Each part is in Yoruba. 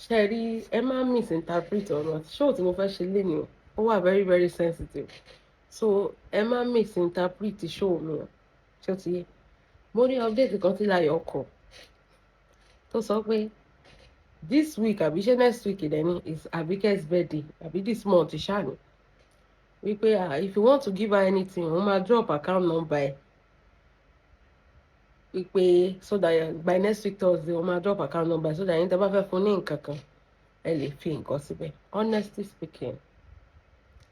Ṣe rí, ẹ má misinterpret ọ̀rọ̀ show tí mo fẹ́ ṣe lénìí o. Ó wà very very sensitive, so ẹ má misinterpret show mi o. Ṣé ó ti yé? Mo rí update kan tí Láyọ̀ kọ tó sọ pé this week, àbí ṣé next week dẹ̀ ni, is Abike's birthday, àbí this month ṣáà ni, wípé, ah, if you want to give her anything, òun máa drop account number ẹ̀, wípé so that by next week Thursday, òun máa drop account number so that ẹ̀yin tẹ́ bá fẹ́ fún ní nǹkan kan, ẹ lè fi nǹkan síbẹ̀. Honestly speaking,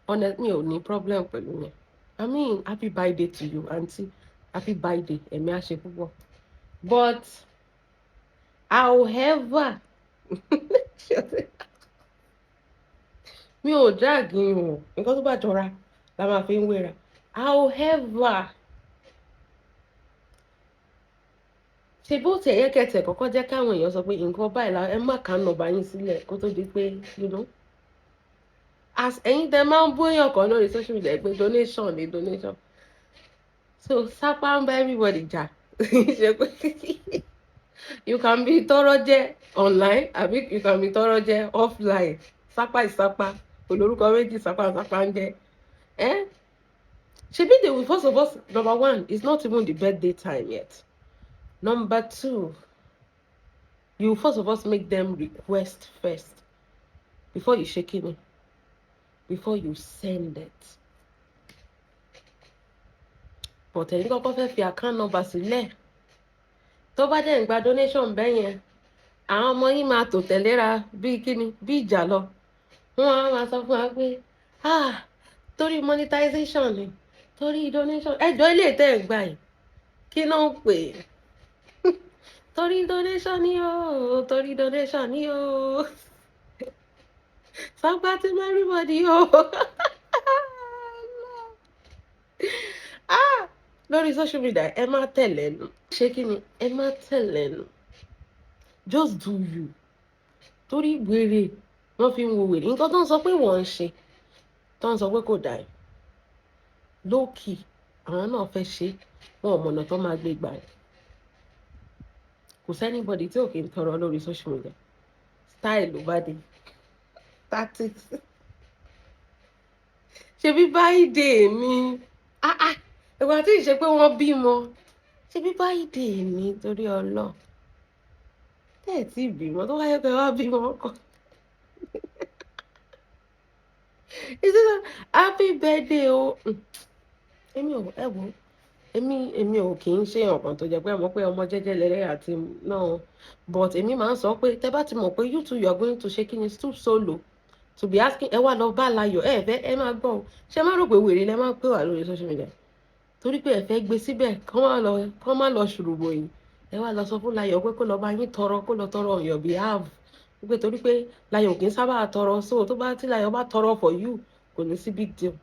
honest, mi ò ní problem pẹ̀lú yẹn. I mean, happy birthday to you, aunty, happy birthday, ẹ̀mí á ṣe púpọ̀. But however, mi ò drag yín o, nǹkan tó bá jọra la máa fi ń wéra. However, ṣe bó tiẹ̀ yẹ kẹtẹ̀ kọ́kọ́ jẹ́ káwọn èèyàn sọ pé nǹkan báyìí la ẹ má kà nọ́mbà yín sílẹ̀ kó tó di pé as ẹ̀yin tẹ máa ń bóyàn kan lórí social media pé donation ni donation, so sápá ń bá everybody jà. Ṣe pé you can be tọrọ jẹ online, àbí you can be tọrọ jẹ offline. Sápá ìsápá olórúkọ méjì, sápá sápá ń jẹ ẹ. Ṣebí they will first of all, number one, it's not even the birthday time yet. Number two, you first of all make them request first before you shake it, before you send it. But ẹ̀yin kọ́kọ́ fẹ́ fi account number sílẹ̀, tó bá dẹ̀ ń gba donation bẹ́ẹ̀ yẹn, àwọn ọmọ yín máa tò tẹ̀léra bíi kíni, bí ìjà lọ. Wọ́n á máa sọ fún wa pé, ah, torí monetization ni, torí donation. Ẹjọ́ ilé tẹ́ ẹ̀ gbà yìí, kí ló ń pè é? Torí donation ni o, torí donation ni o, sọgbà tí everybody o. Ah, lórí social media, ẹ má tẹ̀lé nu, ṣé kí ni, ẹ má tẹ̀lé nu, just do you, torí wèrè wọ́n fi ń wo wèrè. Nǹkan tó ń sọ pé wọ́n ń ṣe, tó ń sọ pé kò dáa low key, àwọn náà fẹ́ ṣe, wọn ò mọ̀nà tó máa gbé gbà ẹ̀. Kò sí anybody tí ò kí ń tọrọ lórí social media. Style ló bá dé, tactics. Ṣebí birthday ni? Ah ah, ìgbà tí ìṣe pé wọ́n bímọ, ṣebí birthday ni? Torí ọlọ́ tẹ́ ẹ̀ tí ì bímọ, tó wáyé pé wá bímọ kọ. Is it happy birthday o? Èmi ò, ẹ wo, èmi ò kì í ṣe ọ̀kan tó jẹ́ pé mọ̀ pé ọmọ jẹ́jẹ́ lẹ́lẹ́ àti náà, but èmi máa ń sọ pé tẹ́ bá ti mọ̀ pé you too, you are going to ṣe kí ni, stoop so low to be asking, ẹ wá lọ bá Láyọ̀. Ẹ fẹ́ ẹ máa gbọ́ o. Ṣé má rò pé wèrè lẹ máa pè wá lórí social media torí pé ẹ fẹ́ gbé síbẹ̀ kán má lọ ṣùrùbò yìí. Ẹ wá lọ sọ fún Láyọ̀ pé kó lọ bá yín tọrọ, kó lọ tọrọ on your behalf, wípé torí pé Láyọ̀ kì í sábà tọrọ, so tó bá tí Láyọ̀ bá tọrọ for you, kò ní sí big deal.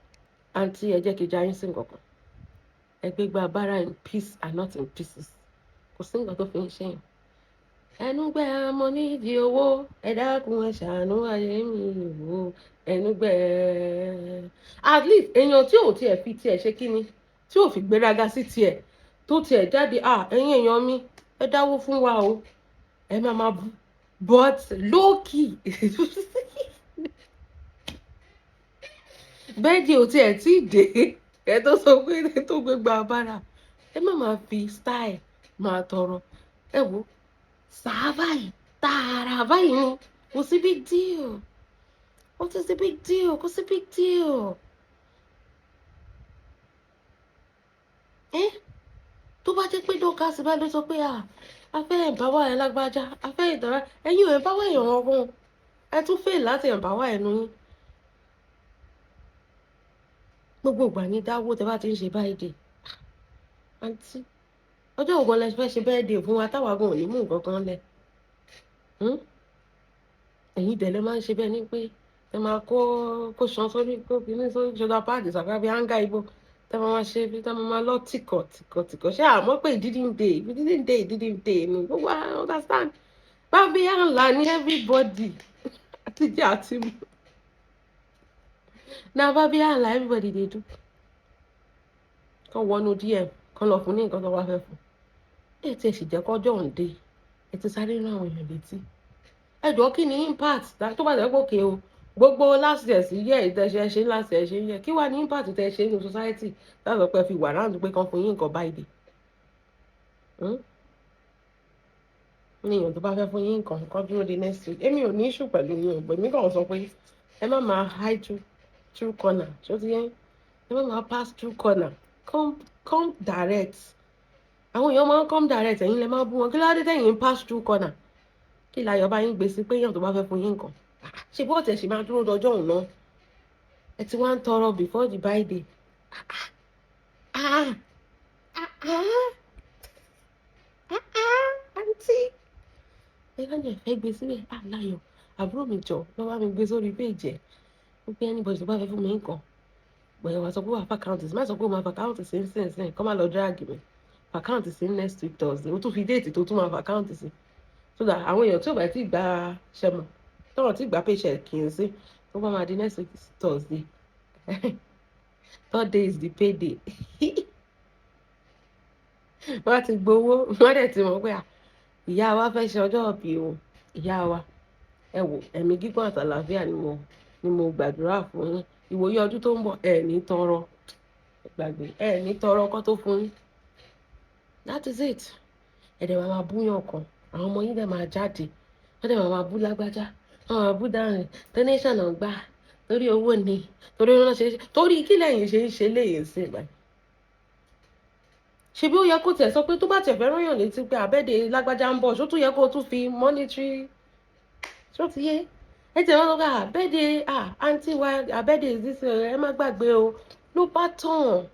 Àǹtí, ẹ jẹ́ kí n já yín sí nǹkan kan. Ẹ gbé gba bára in peace and not in pieces. Kò sí nǹkan tó fi ń ṣe yàn. Ẹnu gbẹ ọmọ nídìí owó, ẹ dákun, ẹ ṣàánú ayé mi wò. Ẹnu gbẹ, at least èèyàn tí ò tiẹ̀ fi tiẹ̀ ṣe kíni, tí ò fi gbéraga sí tiẹ̀, tó tiẹ̀ jáde, ah, ẹ̀yin èèyàn mi, ẹ dáwó fún wa o, ẹ má máa bú. But low key, bẹ́ẹ̀dì ò tiẹ̀ tí ì dé, ẹ tó sọ pé ẹ tó gbé gba bára, ẹ má máa fi style máa tọrọ. Ẹ wo sáà báyìí, tààrà báyìí ni, kò sí big deal. What is the big deal? Kò sí big deal. Ẹ tó bá jẹ́ pé Dorcas bá ló sọ pé a fẹ́ empower ẹ lágbájá, a fẹ́ ìdára, ẹ̀yin ò empower èèyàn ọ̀hún, ẹ tún fail láti empower ẹnu yín. Gbogbo ìgbà ní dáwó tẹ bá ti ń ṣe báyìí dé, àǹtí, ọjọ́ ògbọ́n lẹ fẹ́ ṣe birthday fún wa táwa gan ò ní mú nǹkan kan lẹ̀. Ẹ̀yin dẹ̀ lẹ máa ń ṣe bẹ́ẹ̀ ni pé ẹ máa kó ṣan sórí, kó kíní sórí, ṣọdá páàdì sàkà bí áńgá ibo tẹ máa máa ṣe bí tẹ máa máa lọ tìkọ̀ tìkọ̀ tìkọ̀. Ṣé àmọ́ pé it didn't dey, it didn't dey, it didn't dey ni gbogbo I understand. Bábí àǹlà ní everybody àti jẹ́ àti mu na bábí àǹlà everybody dey do. Kàn wọnú DM, kàn lọ fún ní nǹkan tó wá fẹ́ fún ẹ. Tí ẹ sì jẹ́ kọjọ́ òǹde, ẹ ti sáré rán àwọn èèyàn létí. Ẹ jọ̀ọ́, kí ni impact tó bá jẹ́ pé òkè o, gbogbo last year sí yẹ ìtẹ̀ṣẹ̀ ṣe, last year ṣe yẹ, kí wàá ní impact tẹ ṣe nínú society láti sọ pé ẹ fi wà ráǹdù pé kán fún yín nǹkan báyìí dé ní èèyàn tó bá fẹ́ fún yín nǹkan kan, dúró de next week. Èmi ò ní issue pẹ̀lú yín o, èmi kàn sọ pé ẹ má máa hide through corner. Ṣó ti yẹn? Ẹ má máa pass through corner, come direct. Àwọn èèyàn máa ń come direct, ẹ̀yin lẹ máa bú wọn. Kí ló dé tẹ̀yìn pass through corner? Kí láyọ̀ bá yín gbé sí pé èèyàn tó bá fẹ́ fún yín nǹkan, ṣe bó ọ̀tẹ̀ ṣì máa dúró dọjọ́ òun náà? Ẹ ti wá ń tọrọ before the birthday. Ah ah ah ah, àǹtí, ẹ bá ní ẹ fẹ́ gbé síbẹ̀. Ah, Láyọ̀ àbúrò mi, jọ lọ́ bá mi gbé sórí page ẹ̀ wípé anybody tó bá fẹ́ fún mi nǹkan, bọ̀yẹ̀ wá sọ pé wà fún account sí. Má sọ pé ó máa fún account sí nsìnsìn, kọ́ má lọ drag mi. Account sí next week Thursday. Ó tún fi date tó tún máa fún account sí, so that àwọn èèyàn tí ò bá ti gba ṣẹmọ tọrọ tí gba paycheck kì í sí, tó bá máa di next week Thursday, third day is the payday, wọ́n ti gbowó, wọ́n dẹ̀ ti mọ̀ pé ìyá wa fẹ́ ṣe ọjọ́ ìbí o. Ìyá wa, ẹ wò, ẹ̀mí gígùn àtàlàáfíà ni mo gbàdúrà fún yín. Ìwòye ọdún tó ń bọ̀, ẹ ní tọrọ gbàgbé, ẹ ní tọrọ ọkọ tó fún yín. That is it. Ẹ dẹ̀ máa máa búyàn kan, àwọn ọmọ yín dẹ̀ máa jáde, wọ́n dẹ̀ máa máa bú lágbájá, wọ́n máa bú dáhùn donation náà gbà torí owó ni, torí owó náà ṣe, torí kí lẹ́yìn ṣe ń ṣe léyìn sí ìgbà. Ṣebí ó yẹ kó tẹ̀ sọ pé tó bá tẹ̀ fẹ́ rán yàn létí pé àbẹ́dẹ lágbájá ń bọ̀, ṣó tún yẹ kó tún fi monetary? Ṣó ti yé ẹ? Tẹ̀ wọ́n lọ́gà àbẹ́dẹ àǹtí wa, àbẹ́dẹ is ẹ má gbàgbé o, ló bá tàn.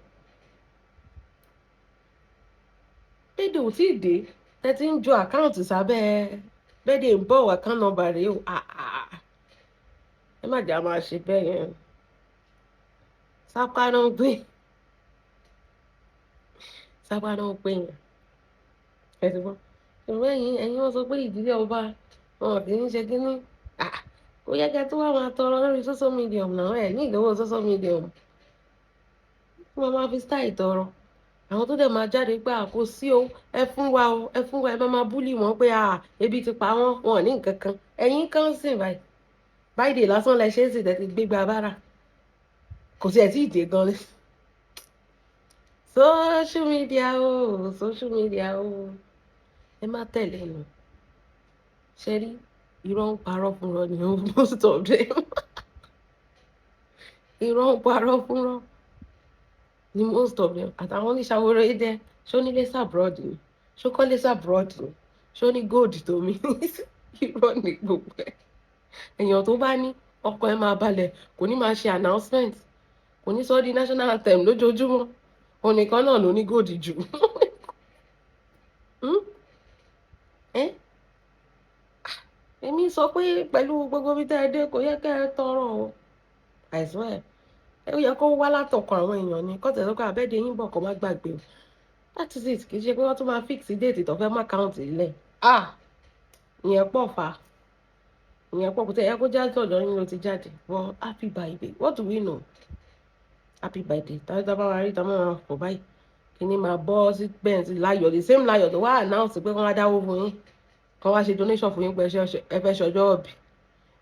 Birthday ò tí ì dé, tẹ́ ti ń ju account sábẹ́ birthday ń bọ̀, account number rèé o. Ẹ má jà máa ṣe bẹ́ẹ̀ yẹn. Sápá náà gbé, sápá náà gbé yẹn. Ẹ ti gbọ́, ṣùgbọ́n ẹ̀yin wọ́n sọ pé ìdílé ọba wọn kì í ṣe kínní. Kò yẹ kẹ́ tó wá máa tọrọ lórí social media náà. Ẹ̀ ní ìlówó social media, wọ́n máa fi style tọrọ. Àwọn tó dẹ̀ máa jáde pé àkó sí o, ẹ fún wa o, ẹ fún wa, ẹ má máa bully wọn pé ebi ti pa wọ́n, wọn ò ní nǹkan kan. Ẹ̀yin kan sìn báyìí, báyìí lásán lẹ ṣe é sì tẹ́ ti gbégbá bára, kò sí ẹ̀ tí ì dé gan ni. Social media o, social media o, ẹ má tẹ̀lé nu. Ṣe rí, irọ́ ń parọ́ fúnrọ́ ni o. Most of them, irọ́ ń parọ́ fúnrọ́ ni most of them. Àtàwọn oníṣàwòrán yìí dẹ, ṣó nílé s'abroad ni? Ṣó kọ́lé s'abroad ni? Ṣó ní gold tó mi? Irọ́ ní gbogbo ẹ̀. Èèyàn tó bá ní ọkàn ẹ̀ máa balẹ̀, kò ní máa ṣe announcement, kò ní sọ di national anthem lójoojúmọ́. Onìkan náà ló ní gold jù. Hmm? Eh? Èmi sọ pé pẹ̀lú gbogbo bí tẹ́ ẹ dé, kò yẹ kẹ́ ẹ tọrọ o. I swear, ó yẹ kó wá látọkàn àwọn èèyàn ni kọ́tẹ̀ sọ pé àbẹ́dẹ yín bọ̀, kó má gbàgbé o. That is it. Kì í ṣe pé wọ́n tún máa fix date tó fẹ́ má account ilẹ̀. Ah, ìyẹn pọ̀ fa, ìyẹn pọ̀. Kò tẹ̀ yẹ kó jáde ọ̀dọ̀ yín ló ti jáde. But happy birthday, what do we know? Happy birthday tàbí tá a bá wa rí tá a máa fọ̀ báyìí, kí ni máa bọ́ sí bẹ́ẹ̀ sí láyọ̀, the same láyọ̀ tó wá announce pé kí wọ́n wá dáwó fún yín, kí wọ́n wá ṣe donation fún yín pé ẹ fẹ́ ṣọjọ́ òbí,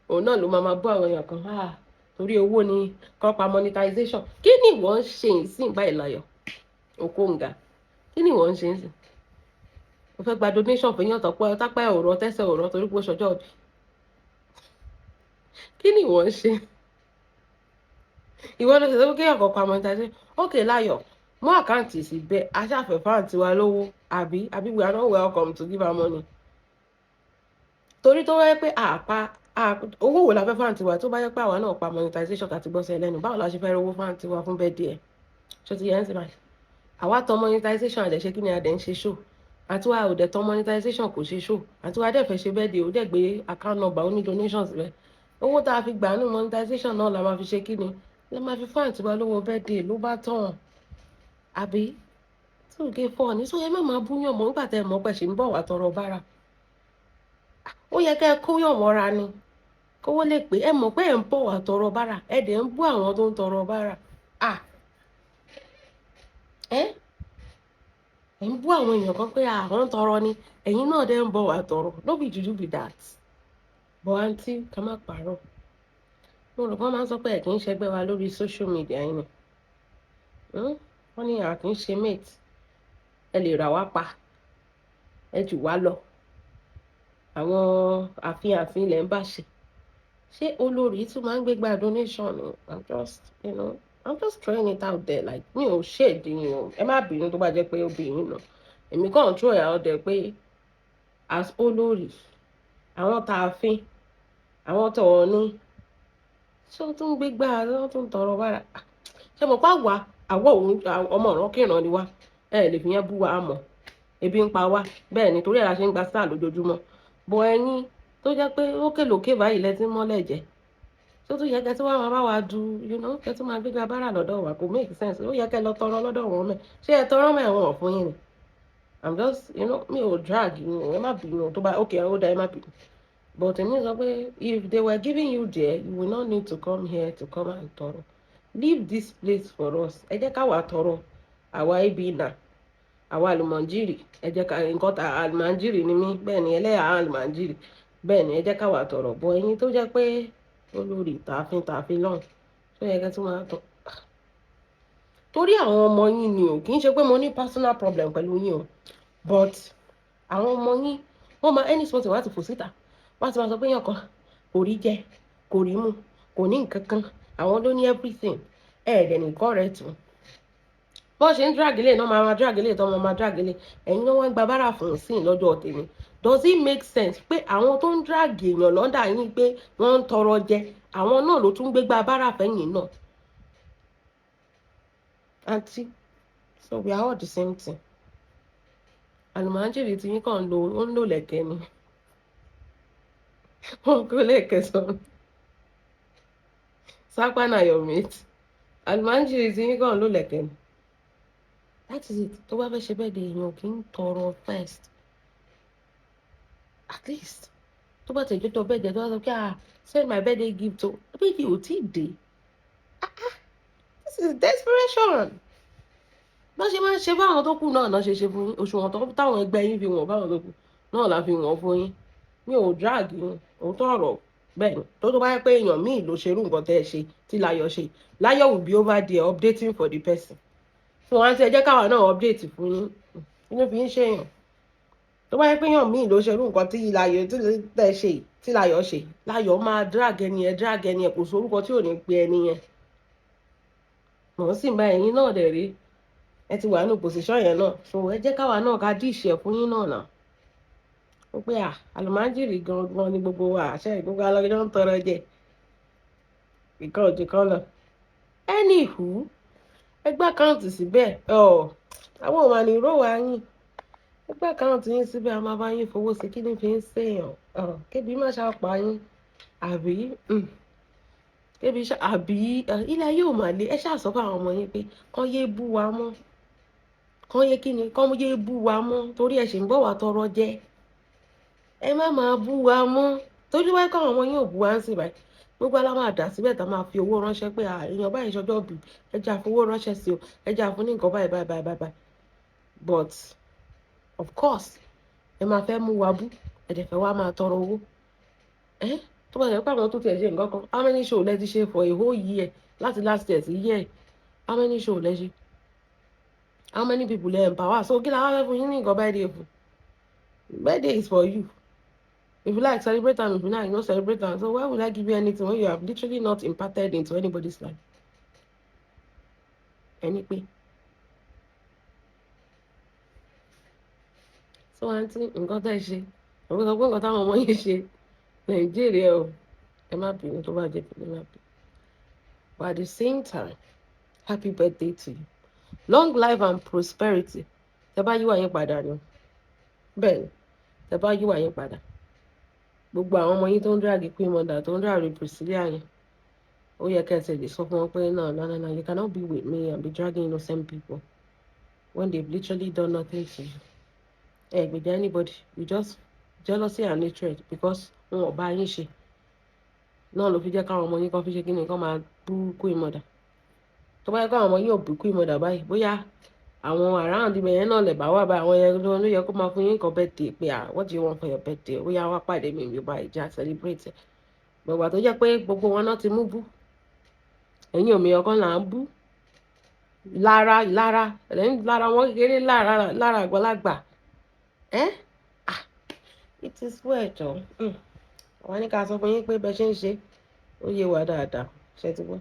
òun náà ló máa máa bú àwọn èèyàn kan. Ah, torí owó ni kán pa monetization. Kí ni ìwọ ń ṣe ìsìn báyìí, Láyọ̀ Okonga? Kí ni ìwọ ń ṣe ìsìn? O fẹ́ gba donation fún yín ọ̀tọ̀ tápẹ́ ọ̀rọ̀ tẹ́sẹ̀ ọ̀rọ̀ torí pé ó ṣọjọ́ òbí. Kí ni ìwọ ń ṣe? Ìwọ ló ṣe sọ pé kéèyàn kan pa monetization. Ok, Láyọ̀, mú account sí bẹ́ẹ̀, aṣáfẹ́ fáǹtì wa lówó, àbí we are not welcome to give her money? Torí tó wáyé pé àpá owó wo la fẹ́ fáǹtì wa, tó bá yẹ pé àwa náà pa monetization àti gbọ́sẹ̀ lẹ́nu, báwo la ṣe fẹ́ rówó fáǹtì wa fún bẹ́ẹ̀ díẹ̀? Ṣé ti yẹn ń sìn báyìí? Àwa tán monetization, àdẹ̀ ṣe kí ni, àdẹ̀ ń ṣe show. Àti wa ò dẹ̀ tán monetization, kò ṣe show. Àti wa dẹ̀ fẹ́ ṣe birthday, ó dẹ̀ gbé account number, ó ní donations rẹ̀. Owó tá a fi gbà nù monetization náà la máa fi ṣe kí ni, la máa fi fáǹtì wa lówó birthday, ló bá tán. Àbí two k four ní sọ? Ẹ má máa búyàn mọ́ nígbà tẹ́ ẹ mọ̀ pẹ̀ ṣe ń bọ̀ wá tọrọ bára. Ó yẹ kẹ́ ẹ kóyàn mọ́ra ni, kówó lè pé. Ẹ mọ̀ pé ẹ̀ ń bọ̀ wá tọrọ bára, ẹ dẹ̀ ń bú àwọn tó ń tọrọ bára. À ẹ ẹ̀ ń bú àwọn èèyàn kan pé àwọn ń tọrọ ni, ẹ̀yin náà dẹ̀ ń bọ̀ wá tọrọ. No be juju be that. But àǹtí, ká má parọ́, mo rò pé wọ́n máa ń sọ pé ẹ̀ kì í ṣẹgbẹ́ wa lórí social media yìí ni. Wọ́n ní a kì í ṣe mate. Ẹ lè rà wá pa, ẹ jù wá lọ. Àwọn àfin àfin ilẹ̀ ń bá ṣe. Ṣé olórí tún máa ń gbégbá donation ni? I'm just throwing it out there, like, mi ò ṣèdí yín o. Ẹ má bínú tó bá jẹ́ pé obìnrin náà. Èmi kàn throw it out there pé as olórí, àwọn tààfin, àwọn tọ̀ọ̀ni, ṣé ó tún gbégbá, wọ́n tún tọrọ bára? Ṣé mo pa wá, àwọ̀ òun ọmọ ọ̀ràn kìràn ni wá. Ẹ lè fi yẹn bú wa mọ̀. Ebi ń pa wá. Bẹ́ẹ̀ ni, torí ẹ̀ la ṣe ń gba star lójoojúmọ́. Bọ̀ ẹ̀yin tó jẹ́ pé ókè lókè báyìí lẹ ti ń mọ́lẹ̀ jẹ, tó tún yẹ kẹ́ tí wọ́n máa bá wa du, kẹ́ tún máa gbégbá bára lọ́dọ̀ wa, kò make sense. Ó yẹ kẹ́ lọ tọrọ lọ́dọ̀ wọn mẹ́. Ṣé ẹ tọrọ mẹ́ wọn fún yín ni? I'm just, mi ò drag yín, ẹ má bínú tó bá, okay, ó dá, ẹ má bínú. But èmi sọ pé if they were giving you there, you will not need to come here to come and tọrọ. Leave this place for us. Ẹ jẹ́ ká wà tọrọ. Àwa ibi nà, àwa àlùmọ̀njírì, ẹ jẹ́ ká nǹkan ta àlùmọ̀njírì ni mí, bẹ́ẹ̀ ni, ẹlẹ́yà àlùmọ̀njírì, bẹ́ẹ̀ ni, ẹ jẹ́ ká wà tọrọ. Bọ̀ ẹ̀yin tó jẹ́ pé olórí tààfin tààfin lọ́hùn, tó yẹ kẹ́ tún máa tọ. Torí àwọn ọmọ yín ni o, kì í ṣe pé mo ní personal problem pẹ̀lú yín o, but àwọn ọmọ yín, wọ́n máa any spot wá ti fò síta, wọ́n ti máa sọ pé èèyàn kan kò rí jẹ, kò rí mu, kò ní nǹkan kan, àwọn ló ní everything. Ẹ̀ẹ́dẹ̀ ní correct o. Bọ́n ṣe ń drag ilé náà, máa máa drag ilé tó máa máa drag ilé, ẹ̀yin náà wọ́n ń gba bára fún sí lọ́jọ́ tèmi. Does it make sense pé àwọn tó ń drag èèyàn lọ́dà yín pé wọ́n ń tọrọ jẹ, àwọn náà ló tún gbégbá bára fẹ́yìn náà? Àǹtí, so we are all the same thing. Àlùmọ́jìrì tí yín kàn ń lo, ó ń lò lẹ̀kẹ́ ni, wọ́n kó lẹ̀kẹ́ sọ̀rọ̀. Sápá na your mate. Àlùmọ́jìrì tí yín kàn ń lò lẹ̀kẹ́ ni. That is it. Tó bá fẹ́ ṣe birthday, èèyàn kì í tọrọ first. At least tó bá tẹ̀ jọ́jọ́ birthday, tó bá sọ pé, "Ah, send my birthday gift o," birthday ò tí ì dé. Ah ah, this is desperation. Bá ṣe máa ń ṣe fáwọn tó kù náà náà ṣe ṣe fún yín. Òṣùwọ̀n tó táwọn ẹgbẹ́ yín fi wọ̀n fáwọn tó kù náà la fi wọ̀n fún yín. Mi ò drag yín, òótọ́ ọ̀rọ̀ bẹ́ẹ̀ ni. Tó bá yẹ pé èèyàn míì ló ṣerú nǹkan tẹ́ ẹ ṣe tí Láyọ̀ ṣe, Láyọ̀ will be over there updating for the person. So wọ́n ti ẹ jẹ́ káwa náà update fún yín. Inú fi ń ṣèyàn. Tó bá yẹ pé èèyàn míì ló ṣerú nǹkan tí Láyọ̀ tí tẹ́ ṣe tí Láyọ̀ ṣe, Láyọ̀ máa drag ẹni yẹn, drag ẹni yẹn, kò sórúkọ tí ò ní pe ẹni yẹn. Mọ̀ ń sì bá ẹ̀yin náà dẹ̀ rí, ẹ ti wà nínú position yẹn náà, so ẹ jẹ́ káwa náà ká dish ẹ̀ fún yín náà náà. Ó pé à, àlùmájìrì gangan ni gbogbo wa, àṣẹ gbogbo alọ́jọ́ ń tọrọ jẹ, ìkan òjì kan lọ. Anywho, ẹ gbé account síbẹ̀ ọ̀, àwọn ò mà ní ró wa yín. Ẹ gbé account yín síbẹ̀, a máa bá yín fowó sí. Kí ni fi ń ṣèyàn? Kébi má ṣàpá yín, àbí kébi ṣá, àbí ilé ayé ò mà le. Ẹ ṣáà sọ fún àwọn ọmọ yín pé kán yé bú wa mọ́, kán yé kí ni, kán yé bú wa mọ́, torí ẹ ṣì ń bọ̀ wá tọrọ jẹ. Ẹ má máa bú wa mọ́, torí wáyé káwọn ọmọ yín ò bú wa ń sìn báyìí, gbogbo alá máa dà síbẹ̀, tá máa fi owó ránṣẹ́ pé èèyàn báyìí ṣọjọ́ bí, ẹ jẹ́ àfowó ránṣẹ́ sí o, ẹ jẹ́ àfún ní nǹkan báyìí báyìí báyìí báyìí. But of course, ẹ máa fẹ́ mú wa bú, ẹ dẹ̀ fẹ́ wá máa tọrọ owó. Ẹ tó bá yẹ pé àwọn tó tiẹ̀ ṣe nǹkan kan, how many show lẹ ti ṣe for a whole year, láti last year sí year? How many show lẹ ṣe? How many people lẹ empower? So kí la wá fẹ́ fún yín ní nǹkan birthday fún? Birthday is for you. If you like, celebrate am. If you like, no celebrate am. So why would I give you anything when you have literally not imparted into anybody's life? Ẹni pé so àǹtí, nǹkan tẹ́ ẹ ṣe, òun sọ pé nǹkan táwọn ọmọ yẹn ṣe Nàìjíríà o. Ẹ má bínú tó bá jẹ́ pé ẹ má bínú, but at the same time, happy birthday to you, long life and prosperity. Tẹ́ bá yíwà yín padà ni, bẹ́ẹ̀ ni, tẹ́ bá yíwà yín padà, gbogbo àwọn ọmọ yín tó ń drag Queen Mother, tó ń drag Priscilla yẹn, ó yẹ kẹ́ ẹ tẹ̀lé sọ fún wọn pé no, no, no, no, you cannot be with me and be dragging innocent people when they've literally done nothing to you. Ẹ gbèjà anybody, you just jealousy and hatred, because wọn ò bá yín ṣe náà ló fi jẹ́ káwọn ọmọ yín kan fi ṣe kí ni, kán máa bú Queen Mother. Tó bá yẹ káwọn ọmọ yín ò bú Queen Mother báyìí, bóyá Àwọn around ibẹ̀ yẹn náà lè bá wà bá àwọn yẹn ló yẹ kó máa fún yín nǹkan birthday pé, "Ah, what do you want for your birthday? Ó yá, wá pàdé mi mi bá ìjà celebrate." Gbọ̀gbà tó jẹ́ pé gbogbo wọn náà ti mú bú ẹ̀yin òmìnira kan là ń bú lára lára ẹ̀lẹ́yìn lára wọn kékeré, lára lára àgbàlagbà ẹ́. Ah, it is well jọ. Àwọn ní ká sọ fún yín pé bẹ́ẹ̀ ṣe ń ṣe, ó yé wa dáadáa. Ṣe ti gbọ́?